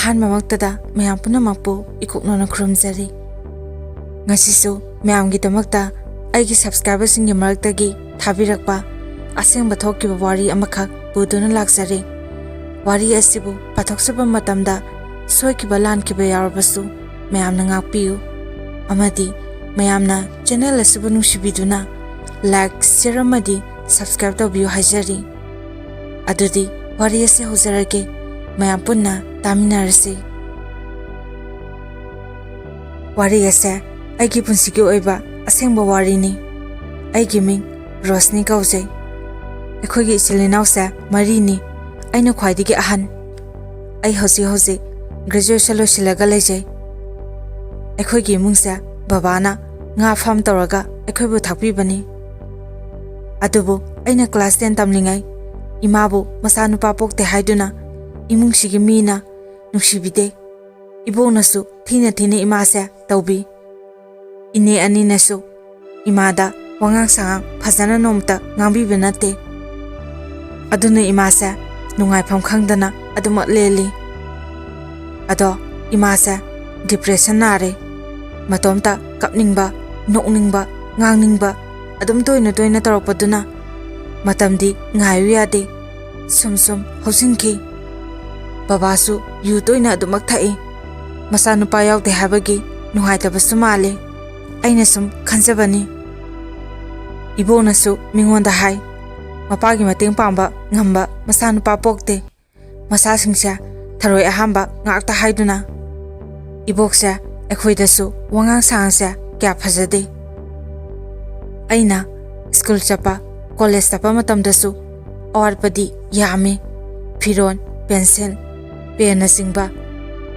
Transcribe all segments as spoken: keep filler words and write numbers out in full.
ꯑꯍꯥꯟꯕꯃꯛꯇꯗ ꯃꯌꯥꯝ ꯄꯨꯝꯅꯃꯛꯄꯨ ꯏꯀꯣꯛꯅꯅ ꯈꯨꯔꯨꯝꯖꯔꯤ꯫ ꯉꯁꯤꯁꯨ ꯃꯌꯥꯝꯒꯤꯗꯃꯛꯇ ꯑꯩꯒꯤ subscriberꯁꯤꯡꯒꯤ ꯃꯔꯛꯇꯒꯤ ꯊꯥꯕꯤꯔꯛꯄ ꯑꯁꯦꯡꯕ ꯊꯣꯛꯈꯤꯕ ꯋꯥꯔꯤ ꯑꯃꯈꯛ ꯄꯨꯗꯨꯅ ꯂꯥꯛꯆꯔꯤ꯫ ꯋꯥꯔꯤ ꯑꯁꯤꯕꯨ ꯄꯥꯊꯣꯛꯆꯕ ꯃꯇꯝꯗ ꯁꯣꯏꯈꯤꯕ ꯂꯥꯟꯈꯤꯕ ꯌꯥꯎꯔꯕꯁꯨ ꯃꯌꯥꯝꯅ ꯉꯥꯛꯄꯤꯌꯨ, ꯑꯃꯗꯤ ꯃꯌꯥꯝꯅ channel ꯑꯁꯤꯕꯨ ꯅꯨꯡꯁꯤꯕꯤꯗꯨꯅ like, share ꯑꯃꯗꯤ subscribe ꯇꯧꯕꯤꯌꯨ ꯍꯥꯏꯖꯔꯤ꯫ ꯑꯗꯨꯗꯤ ꯋꯥꯔꯤ ꯑꯁꯤ ꯍꯧꯖꯔꯒꯦ, ꯃꯌꯥꯝ ꯄꯨꯟꯅ ꯇꯥꯃꯤꯟꯅꯔꯁꯤ꯫ ꯋꯥꯔꯤ ꯑꯁꯦ ꯑꯩꯒꯤ ꯄꯨꯟꯁꯤꯒꯤ ꯑꯣꯏꯕ ꯑꯁꯦꯡꯕ ꯋꯥꯔꯤꯅꯤ꯫ ꯑꯩꯒꯤ ꯃꯤꯡ ꯔꯣꯁꯅꯤ ꯀꯧꯖꯩ꯫ ꯑꯩꯈꯣꯏꯒꯤ ꯏꯆꯤꯜ ꯏꯅꯥꯎꯁꯦ ꯃꯔꯤꯅꯤ꯫ ꯑꯩꯅ ꯈ꯭ꯋꯥꯏꯗꯒꯤ ꯑꯍꯟ꯫ ꯑꯩ ꯍꯧꯖꯤꯛ ꯍꯧꯖꯤꯛ graduation ꯂꯣꯏꯁꯤꯜꯂꯒ ꯂꯩꯖꯩ꯫ ꯑꯩꯈꯣꯏꯒꯤ ꯏꯃꯨꯡꯁꯦ ꯕꯕꯥꯅ ꯉꯥ farm ꯇꯧꯔꯒ ꯑꯩꯈꯣꯏꯕꯨ ꯊꯥꯛꯄꯤꯕꯅꯤ꯫ ꯑꯗꯨꯕꯨ ꯑꯩꯅ class ten ꯇꯝꯂꯤꯉꯩ ꯏꯃꯥꯕꯨ ꯃꯆꯥꯅꯨꯄꯥ ꯄꯣꯛꯇꯦ ꯍꯥꯏꯗꯨꯅ ꯏꯃꯨꯡꯁꯤꯒꯤ ꯃꯤꯅ ꯅꯨꯡꯁꯤꯕꯤꯗꯦ꯫ ꯏꯕꯣꯛꯅꯁꯨ ꯊꯤꯅ ꯊꯤꯅ ꯏꯃꯥꯁꯦ ꯇꯧꯕꯤ꯫ ꯏꯅꯦ ꯑꯅꯤꯅꯁꯨ ꯏꯃꯥꯗ ꯋꯥꯉꯥꯡ ꯁꯉꯥꯡ ꯐꯖꯅ ꯅꯣꯡꯃꯇ ꯉꯥꯡꯕꯤꯕ ꯅꯠꯇꯦ꯫ ꯑꯗꯨꯅ ꯏꯃꯥꯁꯦ ꯅꯨꯡꯉꯥꯏꯐꯝ ꯈꯪꯗꯅ ꯑꯗꯨꯃꯛ ꯂꯦꯜꯂꯤ꯫ ꯑꯗꯣ ꯏꯃꯥꯁꯦ depression ꯅꯥꯔꯦ꯫ ꯃꯇꯣꯝꯇ ꯀꯞꯅꯤꯡꯕ, ꯅꯣꯛꯅꯤꯡꯕ, ꯉꯥꯡꯅꯤꯡꯕ ꯑꯗꯨꯝ ꯇꯣꯏꯅ ꯇꯣꯏꯅ ꯇꯧꯔꯛꯄꯗꯨꯅ ꯃꯇꯝꯗꯤ ꯉꯥꯏꯌꯨ ꯌꯥꯗꯦ꯫ ꯁꯨꯝ ꯁꯨꯝ ꯍꯧꯖꯤꯟꯈꯤ꯫ ꯕꯕꯥꯁꯨ ꯌꯨ ꯇꯣꯏꯅ ꯑꯗꯨꯃꯛ ꯊꯛꯏ꯫ ꯃꯆꯥꯅꯨꯄꯥ ꯌꯥꯎꯗꯦ ꯍꯥꯏꯕꯒꯤ ꯅꯨꯡꯉꯥꯏꯇꯕꯁꯨ ꯃꯥꯜꯂꯤ꯫ ꯑꯩꯅ ꯁꯨꯝ ꯈꯟꯖꯕꯅꯤ꯫ ꯏꯕꯣꯛꯅꯁꯨ ꯃꯤꯉꯣꯟꯗ ꯍꯥꯏ, ꯃꯄꯥꯒꯤ ꯃꯇꯦꯡ ꯄꯥꯡꯕ ꯉꯝꯕ ꯃꯆꯥꯅꯨꯄꯥ ꯄꯣꯛꯇꯦ꯫ ꯃꯆꯥꯁꯤꯡꯁꯦ ꯊꯔꯣꯏ ꯑꯍꯥꯝꯕ ꯉꯥꯛꯇ ꯍꯥꯏꯗꯨꯅ꯫ ꯏꯕꯣꯛꯁꯦ ꯑꯩꯈꯣꯏꯗꯁꯨ ꯋꯥꯉꯥꯡ ꯁꯉꯥꯡꯁꯦ ꯀꯌꯥ ꯐꯖꯗꯦ꯫ ꯑꯩꯅ school ꯆꯠꯄ, college ꯆꯠꯄ ꯃꯇꯝꯗꯁꯨ ꯑꯋꯥꯠꯄꯗꯤ ꯌꯥꯝꯃꯤ꯫ ꯐꯤꯔꯣꯜ, pencil, penꯅꯆꯤꯡꯕ꯫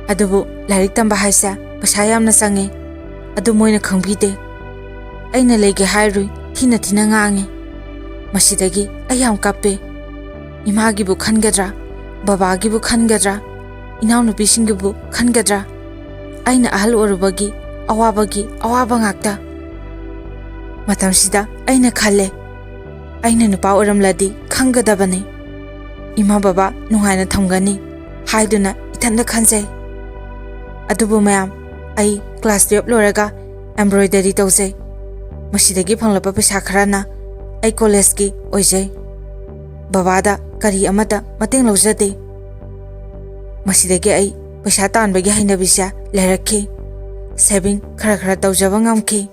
ꯑꯗꯨꯕꯨ ꯂꯥꯏꯔꯤꯛ ꯇꯝꯕ ꯍꯥꯏꯁꯦ ꯄꯩꯁꯥ ꯌꯥꯝꯅ ꯆꯪꯉꯤ꯫ ꯑꯗꯨ ꯃꯣꯏꯅ ꯈꯪꯕꯤꯗꯦ꯫ ꯑꯩꯅ ꯂꯩꯒꯦ ꯍꯥꯏꯔꯨꯏ, ꯊꯤꯅ ꯊꯤꯅ ꯉꯥꯡꯉꯤ꯫ ꯃꯁꯤꯗꯒꯤ ꯑꯩ ꯌꯥꯝ ꯀꯞꯄꯦ꯫ ꯏꯃꯥꯒꯤꯕꯨ ꯈꯟꯒꯗ꯭ꯔꯥ, ꯕꯕꯥꯒꯤꯕꯨ ꯈꯟꯒꯗ꯭ꯔꯥ, ꯏꯅꯥꯎꯅꯨꯄꯤꯁꯤꯡꯒꯤꯕꯨ ꯈꯟꯒꯗ꯭ꯔꯥ? ꯑꯩꯅ ꯑꯍꯜ ꯑꯣꯏꯔꯨꯕꯒꯤ ꯑꯋꯥꯕꯒꯤ ꯑꯋꯥꯕ ꯉꯥꯛꯇ꯫ ꯃꯇꯝꯁꯤꯗ ꯑꯩꯅ ꯈꯜꯂꯦ, ꯑꯩꯅ ꯅꯨꯄꯥ ꯑꯣꯏꯔꯝꯂꯗꯤ ꯈꯪꯒꯗꯕꯅꯤ꯫ ꯏꯃꯥ ꯕꯕꯥ ꯅꯨꯡꯉꯥꯏꯅ ꯊꯝꯒꯅꯤ ꯍꯥꯏꯗꯨꯅ ꯏꯊꯟꯗ ꯈꯟꯖꯩ꯫ ꯑꯗꯨꯕꯨ ꯃꯌꯥꯝ, ꯑꯩ ꯀ꯭ꯂꯥꯁ ꯇꯨꯌꯦꯜꯞ ꯂꯣꯏꯔꯒ ꯑꯦꯝꯕ꯭ꯔꯣꯏꯗꯔꯤ ꯇꯧꯖꯩ꯫ ꯃꯁꯤꯗꯒꯤ ꯐꯪꯂꯛꯄ ꯄꯩꯁꯥ ꯈꯔꯅ ꯑꯩ ꯀꯣꯂꯦꯖꯀꯤ ꯑꯣꯏꯖꯩ꯫ ꯕꯕꯥꯗ ꯀꯔꯤ ꯑꯃꯠꯇ ꯃꯇꯦꯡ ꯂꯧꯖꯗꯦ꯫ ꯃꯁꯤꯗꯒꯤ ꯑꯩ ꯄꯩꯁꯥ ꯇꯥꯟꯕꯒꯤ ꯍꯩꯅꯕꯤꯁꯦ ꯂꯩꯔꯛꯈꯤ꯫ ꯁꯦꯚꯤꯡ ꯈꯔ ꯈꯔ ꯇꯧꯖꯕ ꯉꯝꯈꯤ꯫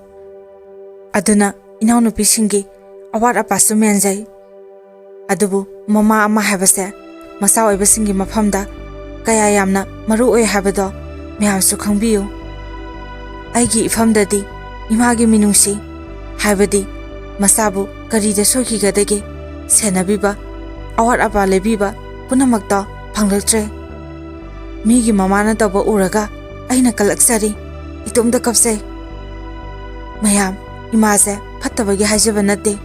ꯑꯗꯨꯅ ꯏꯅꯥꯎꯅꯨꯄꯤꯁꯤꯡꯒꯤ ꯑꯋꯥꯠ ꯑꯄꯥꯁꯨ ꯃꯦꯟꯖꯩ꯫ ꯑꯗꯨꯕꯨ ꯃꯃꯥ ꯑꯃ ꯍꯥꯏꯕꯁꯦ ꯃꯆꯥ ꯑꯣꯏꯕꯁꯤꯡꯒꯤ ꯃꯐꯝꯗ ꯀꯌꯥ ꯌꯥꯝꯅ ꯃꯔꯨ ꯑꯣꯏ ꯍꯥꯏꯕꯗꯣ ꯃꯌꯥꯝꯁꯨ ꯈꯪꯕꯤꯌꯨ꯫ ꯑꯩꯒꯤ ꯏꯐꯝꯗꯗꯤ ꯏꯃꯥꯒꯤ ꯃꯤꯅꯨꯡꯁꯤ, ꯍꯥꯏꯕꯗꯤ ꯃꯆꯥꯕꯨ ꯀꯔꯤꯗ ꯁꯣꯏꯈꯤꯒꯗꯒꯦ ꯁꯦꯟꯅꯕꯤꯕ, ꯑꯋꯥꯠ ꯑꯄꯥ ꯂꯩꯕꯤꯕ ꯄꯨꯝꯅꯃꯛꯇꯣ ꯐꯪꯂꯛꯇ꯭ꯔꯦ꯫ ꯃꯤꯒꯤ ꯃꯃꯥꯅ ꯇꯧꯕ ꯎꯔꯒ ꯑꯩꯅ ꯀꯜꯂꯛꯆꯔꯤ, ꯏꯇꯣꯝꯇ ꯀꯞꯆꯩ꯫ ꯃꯌꯥꯝ, ꯏꯃꯥꯁꯦ ꯐꯠꯇꯕꯒꯤ ꯍꯥꯏꯖꯕ ꯅꯠꯇꯦ꯫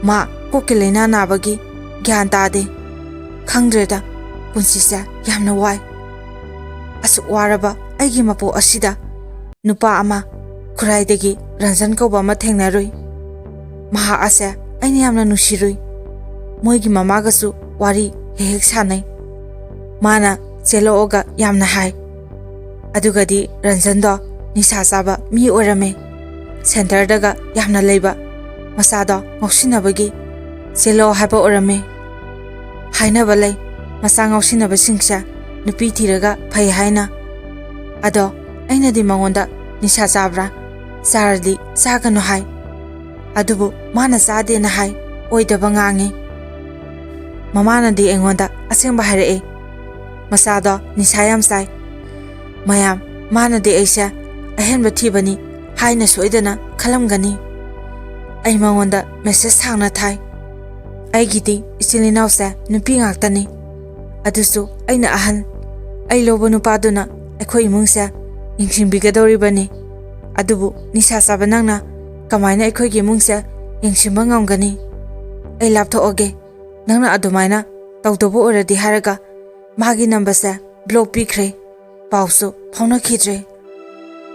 ꯃꯥ ꯀꯣꯛꯀꯤ ꯂꯥꯏꯅꯥ ꯅꯥꯕꯒꯤ ꯒ꯭ꯌꯥꯟ ꯇꯥꯗꯦ꯫ ꯈꯪꯗ꯭ꯔꯦꯗ, ꯄꯨꯟꯁꯤꯁꯦ ꯌꯥꯝꯅ ꯋꯥꯏ꯫ ꯑꯁꯨꯛ ꯋꯥꯔꯕ ꯑꯩꯒꯤ ꯃꯄꯣꯛ ꯑꯁꯤꯗ ꯅꯨꯄꯥ ꯑꯃ, ꯈꯨꯔꯥꯏꯗꯒꯤ ꯔꯟꯖꯟ ꯀꯧꯕ ꯑꯃ ꯊꯦꯡꯅꯔꯨꯏ꯫ ꯃꯍꯥꯛ ꯑꯁꯦ ꯑꯩꯅ ꯌꯥꯝꯅ ꯅꯨꯡꯁꯤꯔꯨꯏ꯫ ꯃꯣꯏꯒꯤ ꯃꯃꯥꯒꯁꯨ ꯋꯥꯔꯤ ꯍꯦꯛ ꯍꯦꯛ ꯁꯥꯟꯅꯩ꯫ ꯃꯥꯅ ꯆꯦꯜꯂꯛꯑꯣꯒ ꯌꯥꯝꯅ ꯍꯥꯏ꯫ ꯑꯗꯨꯒꯗꯤ ꯔꯟꯖꯟꯗꯣ ꯅꯤꯁꯥ ꯆꯥꯕ ꯃꯤ ꯑꯣꯏꯔꯝꯃꯦ꯫ ꯁꯦꯟꯇꯔꯗꯒ ꯌꯥꯝꯅ ꯂꯩꯕ, ꯃꯆꯥꯗꯣ ꯉꯥꯎꯁꯤꯟꯅꯕꯒꯤ ꯆꯦꯜꯂꯛꯑꯣ ꯍꯥꯏꯕ ꯑꯣꯏꯔꯝꯃꯦ꯫ ꯍꯥꯏꯅꯕ ꯂꯩ, ꯃꯆꯥ ꯉꯥꯎꯁꯤꯟꯅꯕꯁꯤꯡꯁꯦ ꯅꯨꯄꯤ ꯊꯤꯔꯒ ꯐꯩ ꯍꯥꯏꯅ꯫ ꯑꯗꯣ ꯑꯩꯅꯗꯤ ꯃꯉꯣꯟꯗ ꯅꯤꯁꯥ ꯆꯥꯕ꯭ꯔꯥ, ꯆꯥꯔꯗꯤ ꯆꯥꯒꯅꯨ ꯍꯥꯏ꯫ ꯑꯗꯨꯕꯨ ꯃꯥꯅ ꯆꯥꯗꯦꯅ ꯍꯥꯏ, ꯑꯣꯏꯗꯕ ꯉꯥꯡꯉꯤ꯫ ꯃꯃꯥꯅꯗꯤ ꯑꯩꯉꯣꯟꯗ ꯑꯁꯦꯡꯕ ꯍꯥꯏꯔꯛꯑꯦ, ꯃꯆꯥꯗꯣ ꯅꯤꯁꯥ ꯌꯥꯝ ꯆꯥꯏ꯫ ꯃꯌꯥꯝ, ꯃꯥꯅꯗꯤ ꯑꯩꯁꯦ ꯑꯍꯦꯟꯕ ꯊꯤꯕꯅꯤ ꯍꯥꯏꯅ ꯁꯣꯏꯗꯅ ꯈꯜꯂꯝꯒꯅꯤ꯫ ꯑꯩ ꯃꯉꯣꯟꯗ ꯃꯦꯁꯦꯖ ꯁꯥꯡꯅ ꯊꯥꯏ꯫ ꯑꯩꯒꯤꯗꯤ ꯏꯆꯤꯜ ꯏꯅꯥꯎꯁꯦ ꯅꯨꯄꯤ ꯉꯥꯛꯇꯅꯤ, ꯑꯗꯨꯁꯨ ꯑꯩꯅ ꯑꯍꯟ꯫ ꯑꯩ ꯂꯧꯕ ꯅꯨꯄꯥꯗꯨꯅ ꯑꯩꯈꯣꯏ ꯏꯃꯨꯡꯁꯦ ꯌꯦꯡꯁꯤꯟꯕꯤꯒꯗꯧꯔꯤꯕꯅꯤ꯫ ꯑꯗꯨꯕꯨ ꯅꯤꯁꯥ ꯆꯥꯕ ꯅꯪꯅ ꯀꯃꯥꯏꯅ ꯑꯩꯈꯣꯏꯒꯤ ꯏꯃꯨꯡꯁꯦ ꯌꯦꯡꯁꯤꯟꯕ ꯉꯝꯒꯅꯤ? ꯑꯩ ꯂꯥꯞꯊꯣꯛꯑꯒꯦ, ꯅꯪꯅ ꯑꯗꯨꯃꯥꯏꯅ ꯇꯧꯗꯧꯕ ꯑꯣꯏꯔꯗꯤ ꯍꯥꯏꯔꯒ ꯃꯥꯒꯤ ꯅꯝꯕꯔꯁꯦ ꯕ꯭ꯂꯣꯛ ꯄꯤꯈ꯭ꯔꯦ꯫ ꯄꯥꯎꯁꯨ ꯐꯥꯎꯅꯈꯤꯗ꯭ꯔꯦ꯫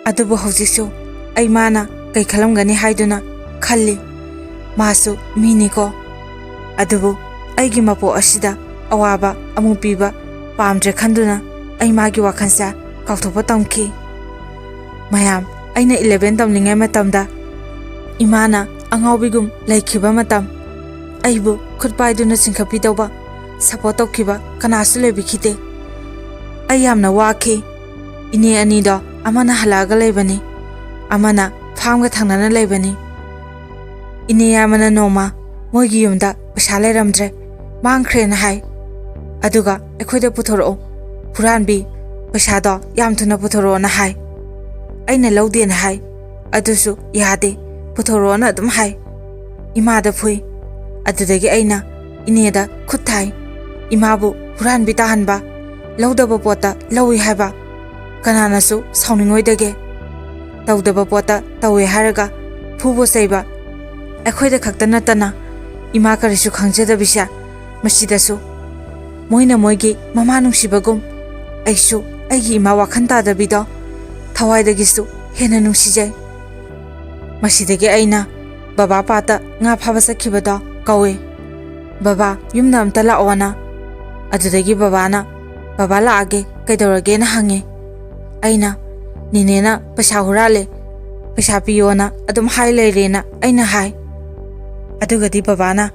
ꯑꯗꯨꯕꯨ ꯍꯧꯖꯤꯛꯁꯨ ꯑꯩ ꯃꯥꯅ ꯀꯩ ꯈꯜꯂꯝꯒꯅꯤ ꯍꯥꯏꯗꯨꯅ ꯈꯜꯂꯤ꯫ ꯃꯥꯁꯨ ꯃꯤꯅꯤꯀꯣ꯫ ꯑꯗꯨꯕꯨ ꯑꯩꯒꯤ ꯃꯄꯣꯛ ꯑꯁꯤꯗ ꯑꯋꯥꯕ ꯑꯃꯨꯛ ꯄꯤꯕ ꯄꯥꯝꯗ꯭ꯔꯦ ꯈꯟꯗꯨꯅ ꯑꯩ ꯃꯥꯒꯤ ꯋꯥꯈꯜꯁꯦ ꯀꯥꯎꯊꯣꯛꯄ ꯇꯝꯈꯤ꯫ ꯃꯌꯥꯝ, ꯑꯩꯅ ꯏꯂꯦꯚꯦꯟ ꯇꯝꯂꯤꯉꯩ ꯃꯇꯝꯗ ꯏꯃꯥꯅ ꯑꯉꯥꯎꯕꯤꯒꯨꯝ ꯂꯩꯈꯤꯕ ꯃꯇꯝ, ꯑꯩꯕꯨ ꯈꯨꯠ ꯄꯥꯏꯗꯨꯅ ꯆꯤꯡꯈꯠꯄꯤꯗꯧꯕ, ꯁꯄꯣꯔꯠ ꯇꯧꯈꯤꯕ ꯀꯅꯥꯁꯨ ꯂꯩꯕꯤꯈꯤꯗꯦ꯫ ꯑꯩ ꯌꯥꯝꯅ ꯋꯥꯈꯤ꯫ ꯏꯅꯦ ꯑꯅꯤꯗꯣ ꯑꯃꯅ ꯍꯜꯂꯛꯑꯒ ꯂꯩꯕꯅꯤ, ꯑꯃꯅ ꯐꯥꯝꯒ ꯊꯪꯅꯅ ꯂꯩꯕꯅꯤ꯫ ꯏꯅꯦ ꯌꯥꯝꯕꯅ ꯅꯣꯡꯃ ꯃꯣꯏꯒꯤ ꯌꯨꯝꯗ ꯄꯩꯁꯥ ꯂꯩꯔꯝꯗ꯭ꯔꯦ, ꯃꯥꯡꯈ꯭ꯔꯦꯅ ꯍꯥꯏ꯫ ꯑꯗꯨꯒ ꯑꯩꯈꯣꯏꯗ ꯄꯨꯊꯣꯔꯛꯎ, ꯍꯨꯔꯥꯟꯕꯤ, ꯄꯩꯁꯥꯗꯣ ꯌꯥꯝ ꯊꯨꯅ ꯄꯨꯊꯣꯔꯛꯑꯣꯅ ꯍꯥꯏ꯫ ꯑꯩꯅ ꯂꯧꯗꯦꯅ ꯍꯥꯏ, ꯑꯗꯨꯁꯨ ꯌꯥꯗꯦ, ꯄꯨꯊꯣꯔꯛꯑꯣꯅ ꯑꯗꯨꯝ ꯍꯥꯏ꯫ ꯏꯃꯥꯗ ꯐꯨꯏ꯫ ꯑꯗꯨꯗꯒꯤ ꯑꯩꯅ ꯏꯅꯦꯗ ꯈꯨꯠ ꯊꯥꯏ꯫ ꯏꯃꯥꯕꯨ ꯍꯨꯔꯥꯟꯕꯤ ꯇꯥꯍꯟꯕ, ꯂꯧꯗꯕ ꯄꯣꯠꯇ ꯂꯧꯏ ꯍꯥꯏꯕ, ꯀꯅꯥꯅꯁꯨ ꯁꯥꯎꯅꯤꯡꯉꯣꯏꯗꯒꯦ? ꯇꯧꯗꯕ ꯄꯣꯠꯇ ꯇꯧꯏ ꯍꯥꯏꯔꯒ ꯐꯨꯕ ꯆꯩꯕ, ꯑꯩꯈꯣꯏꯗ ꯈꯛꯇ ꯅꯠꯇꯅ ꯏꯃꯥ ꯀꯔꯤꯁꯨ ꯈꯪꯖꯗꯕꯤꯁꯦ ꯃꯁꯤꯗꯁꯨ꯫ ꯃꯣꯏꯅ ꯃꯣꯏꯒꯤ ꯃꯃꯥ ꯅꯨꯡꯁꯤꯕꯒꯨꯝ ꯑꯩꯁꯨ ꯑꯩꯒꯤ ꯏꯃꯥ ꯋꯥꯈꯜ ꯇꯥꯗꯕꯤꯗꯣ ꯊꯋꯥꯏꯗꯒꯤꯁꯨ ꯍꯦꯟꯅ ꯅꯨꯡꯁꯤꯖꯩ꯫ ꯃꯁꯤꯗꯒꯤ ꯑꯩꯅ ꯕꯕꯥ ꯄꯥꯠꯇ ꯉꯥ ꯐꯥꯕ ꯆꯠꯈꯤꯕꯗꯣ ꯀꯧꯏ꯫ "ꯕꯕꯥ, ꯌꯨꯝꯗ ꯑꯝꯇ ꯂꯥꯛꯑꯣꯅ"꯫ ꯑꯗꯨꯗꯒꯤ ꯕꯕꯥꯅ, "ꯕꯕꯥ ꯂꯥꯛꯑꯒꯦ, ꯀꯩꯗꯧꯔꯒꯦꯅ?" ꯍꯪꯉꯦ꯫ ꯑꯩꯅ, "ꯅꯦꯅꯦꯅ ꯄꯩꯁꯥ ꯍꯨꯔꯥꯜꯂꯦ, ꯄꯩꯁꯥ ꯄꯤꯌꯣꯅ ꯑꯗꯨꯝ ꯍꯥꯏ ꯂꯩꯔꯦꯅ" ꯑꯩꯅ ꯍꯥꯏ꯫ ꯑꯗꯨꯒꯗꯤ ꯕꯕꯥꯅ,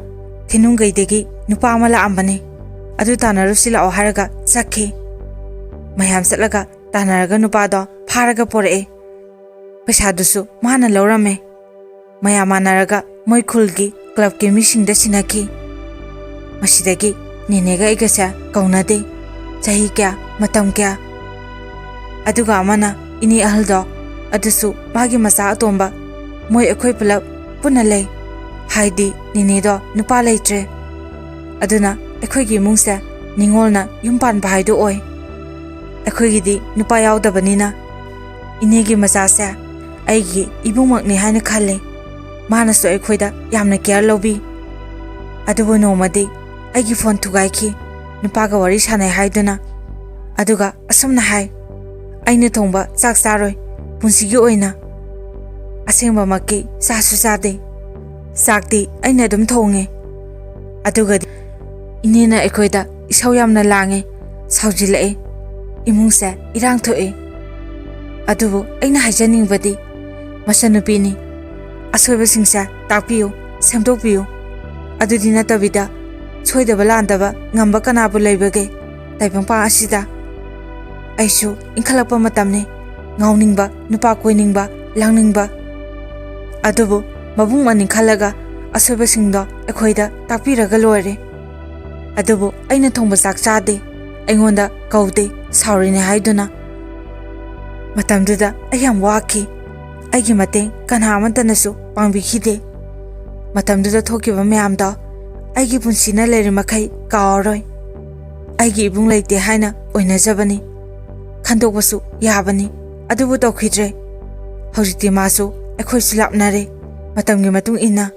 "ꯊꯤꯅꯨꯡꯒꯩꯗꯒꯤ ꯅꯨꯄꯥ ꯑꯃ ꯂꯥꯛꯑꯝꯕꯅꯦ, ꯑꯗꯨ ꯇꯥꯟꯅꯔꯨꯁꯤ ꯂꯥꯛꯑꯣ" ꯍꯥꯏꯔꯒ ꯆꯠꯈꯤ꯫ ꯃꯌꯥꯝ ꯆꯠꯂꯒ ꯇꯥꯟꯅꯔꯒ ꯅꯨꯄꯥꯗꯣ ꯐꯥꯔꯒ ꯄꯣꯔꯛꯑꯦ꯫ ꯄꯩꯁꯥꯗꯨꯁꯨ ꯃꯥꯅ ꯂꯧꯔꯝꯃꯦ꯫ ꯃꯌꯥꯝ ꯃꯥꯟꯅꯔꯒ ꯃꯣꯏ ꯈꯨꯜꯒꯤ ꯀ꯭ꯂꯕꯀꯤ ꯃꯤꯁꯤꯡꯗ ꯁꯤꯟꯅꯈꯤ꯫ ꯃꯁꯤꯗꯒꯤ ꯅꯦꯅꯦꯒ ꯑꯩꯒꯁꯦ ꯀꯧꯅꯗꯦ꯫ ꯆꯍꯤ ꯀꯌꯥ, ꯃꯇꯝ ꯀꯌꯥ꯫ ꯑꯗꯨꯒ ꯑꯃꯅ ꯏꯅꯦ ꯑꯍꯜꯗꯣ, ꯑꯗꯨꯁꯨ ꯃꯥꯒꯤ ꯃꯆꯥ ꯑꯇꯣꯝꯕ, ꯃꯣꯏ ꯑꯩꯈꯣꯏ ꯄꯨꯂꯞ ꯄꯨꯟꯅ ꯂꯩ꯫ ꯍꯥꯏꯗꯤ ꯅꯦꯅꯦꯗꯣ ꯅꯨꯄꯥ ꯂꯩꯇ꯭ꯔꯦ꯫ ꯑꯗꯨꯅ ꯑꯩꯈꯣꯏꯒꯤ ꯏꯃꯨꯡꯁꯦ ꯅꯤꯉꯣꯜꯅ ꯌꯨꯝ ꯄꯥꯟꯕ ꯍꯥꯏꯗꯣ ꯑꯣꯏ꯫ ꯑꯩꯈꯣꯏꯒꯤꯗꯤ ꯅꯨꯄꯥ ꯌꯥꯎꯗꯕꯅꯤꯅ ꯏꯅꯦꯒꯤ ꯃꯆꯥꯁꯦ ꯑꯩꯒꯤ ꯏꯕꯨꯡꯃꯛꯅꯤ ꯍꯥꯏꯅ ꯈꯜꯂꯦ꯫ ꯃꯥꯅꯁꯨ ꯑꯩꯈꯣꯏꯗ ꯌꯥꯝꯅ ꯀꯦꯌꯔ ꯂꯧꯕꯤ꯫ ꯑꯗꯨꯕꯨ ꯅꯣꯡꯃꯗꯤ ꯑꯩꯒꯤ ꯐꯣꯟ ꯊꯨꯒꯥꯏꯈꯤ, ꯅꯨꯄꯥꯒ ꯋꯥꯔꯤ ꯁꯥꯟꯅꯩ ꯍꯥꯏꯗꯨꯅ꯫ ꯑꯗꯨꯒ ꯑꯁꯨꯝꯅ ꯍꯥꯏ, "ꯑꯩꯅ ꯊꯣꯡꯕ ꯆꯥꯛ ꯆꯥꯔꯣꯏ, ꯄꯨꯟꯁꯤꯒꯤ ꯑꯣꯏꯅ꯫ ꯑꯁꯦꯡꯕꯃꯛꯀꯤ ꯆꯥꯁꯨ ꯆꯥꯗꯦ꯫ ꯆꯥꯛꯇꯤ ꯑꯩꯅ ꯑꯗꯨꯝ ꯊꯣꯡꯉꯦ"꯫ ꯑꯗꯨꯒꯗꯤ ꯏꯅꯦꯅ ꯑꯩꯈꯣꯏꯗ ꯏꯁꯧ ꯌꯥꯝꯅ ꯂꯥꯡꯉꯦ, ꯁꯥꯎꯖꯤꯜꯂꯛꯑꯦ꯫ ꯏꯃꯨꯡꯁꯦ ꯏꯔꯥꯡ ꯊꯣꯛꯏ꯫ ꯑꯗꯨꯕꯨ ꯑꯩꯅ ꯍꯥꯏꯖꯅꯤꯡꯕꯗꯤ, ꯃꯆꯟꯅꯨꯄꯤꯅꯤ, ꯑꯁꯣꯏꯕꯁꯤꯡꯁꯦ ꯇꯥꯛꯄꯤꯌꯨ, ꯁꯦꯝꯗꯣꯛꯄꯤꯌꯨ꯫ ꯑꯗꯨꯗꯤ ꯅꯠꯇꯕꯤꯗ, ꯁꯣꯏꯗꯕ ꯂꯥꯟꯗꯕ ꯉꯝꯕ ꯀꯅꯥꯕꯨ ꯂꯩꯕꯒꯦ ꯇꯥꯏꯕꯪꯄꯥꯟ ꯑꯁꯤꯗ? ꯑꯩꯁꯨ ꯏꯟꯈꯠꯂꯛꯄ ꯃꯇꯝꯅꯤ, ꯉꯥꯎꯅꯤꯡꯕ, ꯅꯨꯄꯥ ꯀꯣꯏꯅꯤꯡꯕ, ꯂꯥꯡꯅꯤꯡꯕ꯫ ꯑꯗꯨꯕꯨ ꯃꯕꯨꯡ ꯃꯅꯤꯡ ꯈꯜꯂꯒ ꯑꯁꯣꯏꯕꯁꯤꯡꯗꯣ ꯑꯩꯈꯣꯏꯗ ꯇꯥꯛꯄꯤꯔꯒ ꯂꯣꯏꯔꯦ꯫ ꯑꯗꯨꯕꯨ ꯑꯩꯅ ꯊꯣꯡꯕ ꯆꯥꯛ ꯆꯥꯗꯦ, ꯑꯩꯉꯣꯟꯗ ꯀꯧꯗꯦ, ꯁꯥꯎꯔꯤꯅꯦ ꯍꯥꯏꯗꯨꯅ꯫ ꯃꯇꯝꯗꯨꯗ ꯑꯩ ꯌꯥꯝ ꯋꯥꯈꯤ꯫ ꯑꯩꯒꯤ ꯃꯇꯦꯡ ꯀꯅꯥ ꯑꯃꯠꯇꯅꯁꯨ ꯄꯥꯡꯕꯤꯈꯤꯗꯦ꯫ ꯃꯇꯝꯗꯨꯗ ꯊꯣꯛꯈꯤꯕ ꯃꯌꯥꯝꯗꯣ ꯑꯩꯒꯤ ꯄꯨꯟꯁꯤꯅ ꯂꯩꯔꯤ ꯃꯈꯩ ꯀꯥꯎꯔꯔꯣꯏ꯫ ꯑꯩꯒꯤ ꯏꯕꯨꯡ ꯂꯩꯇꯦ ꯍꯥꯏꯅ ꯑꯣꯏꯅꯖꯕꯅꯤ꯫ ꯈꯟꯗꯣꯛꯄꯁꯨ ꯌꯥꯕꯅꯤ, ꯑꯗꯨꯕꯨ ꯇꯧꯈꯤꯗ꯭ꯔꯦ꯫ ꯍꯧꯖꯤꯛꯇꯤ ꯃꯥꯁꯨ ꯑꯩꯈꯣꯏꯁꯨ ꯂꯥꯞꯅꯔꯦ꯫ ꯃꯇꯝꯒꯤ ꯃꯇꯨꯡ ꯏꯟꯅ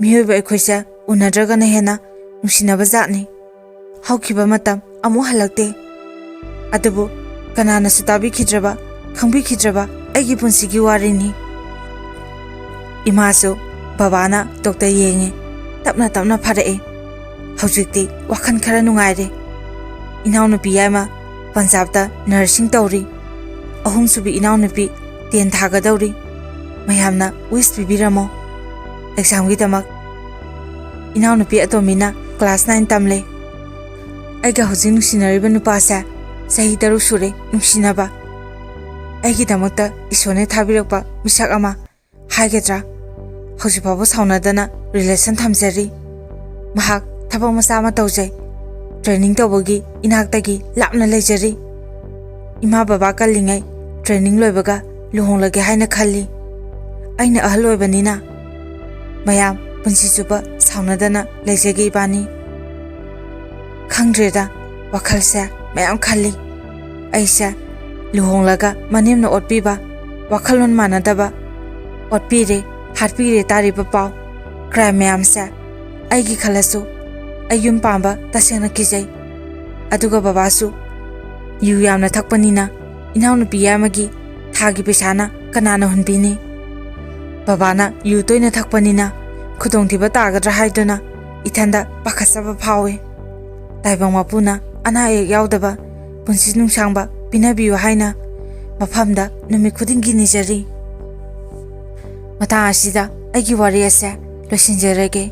ꯃꯤꯑꯣꯏꯕ ꯑꯩꯈꯣꯏꯁꯦ ꯎꯅꯗ꯭ꯔꯒꯅ ꯍꯦꯟꯅ ꯅꯨꯡꯁꯤꯅꯕ ꯖꯥꯠꯅꯤ꯫ ꯍꯧꯈꯤꯕ ꯃꯇꯝ ꯑꯃꯨꯛ ꯍꯜꯂꯛꯇꯦ꯫ ꯑꯗꯨꯕꯨ ꯀꯅꯥꯅꯁꯨ ꯇꯥꯕꯤꯈꯤꯗ꯭ꯔꯕ, ꯈꯪꯕꯤꯈꯤꯗ꯭ꯔꯕ ꯑꯩꯒꯤ ꯄꯨꯟꯁꯤꯒꯤ ꯋꯥꯔꯤꯅꯤ꯫ ꯏꯃꯥꯁꯨ ꯕꯕꯥꯅ ꯗꯣꯛꯇꯔ ꯌꯦꯡꯉꯦ꯫ ꯇꯞꯅ ꯇꯞꯅ ꯐꯔꯛꯑꯦ꯫ ꯍꯧꯖꯤꯛꯇꯤ ꯋꯥꯈꯜ ꯈꯔ ꯅꯨꯡꯉꯥꯏꯔꯦ꯫ ꯏꯅꯥꯎꯅꯨꯄꯤ ꯌꯥꯏꯃ ꯄꯟꯖꯥꯕꯇ ꯅꯔꯁꯤꯡ ꯇꯧꯔꯤ꯫ ꯑꯍꯨꯝꯁꯨꯕꯤ ꯏꯅꯥꯎꯅꯨꯄꯤ ꯇꯦꯟ ꯊꯥꯒꯗꯧꯔꯤ꯫ ꯃꯌꯥꯝꯅ ꯋꯤꯁ ꯄꯤꯕꯤꯔꯝꯃꯣ ꯑꯦꯛꯖꯥꯝꯒꯤꯗꯃꯛ꯫ ꯏꯅꯥꯎꯅꯨꯄꯤ ꯑꯇꯣꯝꯕꯤꯅ ꯀ꯭ꯂꯥꯁ ꯅꯥꯏꯟ ꯇꯝꯂꯦ꯫ ꯑꯩꯒ ꯍꯧꯖꯤꯛ ꯅꯨꯡꯁꯤꯅꯔꯤꯕ ꯅꯨꯄꯥꯁꯦ ꯆꯍꯤ ꯇꯔꯨꯛ ꯁꯨꯔꯦ ꯅꯨꯡꯁꯤꯅꯕ꯫ ꯑꯩꯒꯤꯗꯃꯛꯇ ꯏꯁꯣꯔꯅ ꯊꯥꯕꯤꯔꯛꯄ ꯃꯤꯁꯛ ꯑꯃ ꯍꯥꯏꯒꯗ꯭ꯔꯥ, ꯍꯧꯖꯤꯛ ꯐꯥꯎꯕ ꯁꯥꯎꯅꯗꯅ ꯔꯤꯂꯦꯁꯟ ꯊꯝꯖꯔꯤ꯫ ꯃꯍꯥꯛ ꯊꯕꯛ ꯃꯆꯥ ꯑꯃ ꯇꯧꯖꯩ꯫ ꯇ꯭ꯔꯦꯅꯤꯡ ꯇꯧꯕꯒꯤ ꯏꯅꯥꯛꯇꯒꯤ ꯂꯥꯞꯅ ꯂꯩꯖꯔꯤ꯫ ꯏꯃꯥ ꯕꯕꯥ ꯀꯜꯂꯤꯉꯩ ꯇ꯭ꯔꯦꯅꯤꯡ ꯂꯣꯏꯕꯒ ꯂꯨꯍꯣꯡꯂꯒꯦ ꯍꯥꯏꯅ ꯈꯜꯂꯤ꯫ ꯑꯩꯅ ꯑꯍꯜ ꯑꯣꯏꯕꯅꯤꯅ ꯃꯌꯥꯝ ꯄꯨꯟꯁꯤ ꯆꯨꯞꯄ ꯁꯥꯎꯅꯗꯅ ꯂꯩꯖꯒꯦ ꯏꯕꯥꯅꯤ꯫ ꯈꯪꯗ꯭ꯔꯦꯗ, ꯋꯥꯈꯜꯁꯦ ꯃꯌꯥꯝ ꯈꯜꯂꯤ꯫ ꯑꯩꯁꯦ ꯂꯨꯍꯣꯡꯂꯒ ꯃꯅꯦꯝꯅ ꯑꯣꯠꯄꯤꯕ, ꯋꯥꯈꯜꯂꯣꯟ ꯃꯥꯟꯅꯗꯕ, ꯑꯣꯠꯄꯤꯔꯦ, ꯍꯥꯠꯄꯤꯔꯦ ꯇꯥꯔꯤꯕ ꯄꯥꯎ, ꯀ꯭ꯔꯥꯏꯝ ꯃꯌꯥꯝꯁꯦ ꯑꯩꯒꯤ ꯈꯜꯂꯁꯨ ꯑꯩ ꯌꯨꯝ ꯄꯥꯟꯕ ꯇꯁꯦꯡꯅ ꯀꯤꯖꯩ꯫ ꯑꯗꯨꯒ ꯕꯕꯥꯁꯨ ꯌꯨ ꯌꯥꯝꯅ ꯊꯛꯄꯅꯤꯅ ꯏꯅꯥꯎꯅꯨꯄꯤ ꯌꯥꯏꯃꯒꯤ ꯊꯥꯒꯤ ꯄꯩꯁꯥꯅ ꯀꯅꯥꯅ ꯍꯨꯟꯕꯤꯅꯤ? ꯕꯕꯥꯅ ꯌꯨ ꯇꯣꯏꯅ ꯊꯛꯄꯅꯤꯅ ꯈꯨꯗꯣꯡꯊꯤꯕ ꯇꯥꯒꯗ꯭ꯔꯥ ꯍꯥꯏꯗꯨꯅ ꯏꯊꯟꯗ ꯄꯥꯈꯠꯆꯕ ꯐꯥꯎꯏ꯫ ꯇꯥꯏꯕꯪ ꯃꯄꯨꯅ ꯑꯅꯥ ꯑꯌꯦꯛ ꯌꯥꯎꯗꯕ ꯄꯨꯟꯁꯤ ꯅꯨꯡꯁꯥꯡꯕ ꯄꯤꯅꯕꯤꯌꯨ ꯍꯥꯏꯅ ꯃꯐꯝꯗ ꯅꯨꯃꯤꯠ ꯈꯨꯗꯤꯡꯒꯤ ꯅꯤꯖꯔꯤ꯫ ꯃꯇꯥꯡ ꯑꯁꯤꯗ ꯑꯩꯒꯤ ꯋꯥꯔꯤ ꯑꯁꯦ ꯂꯣꯏꯁꯤꯟꯖꯔꯒꯦ꯫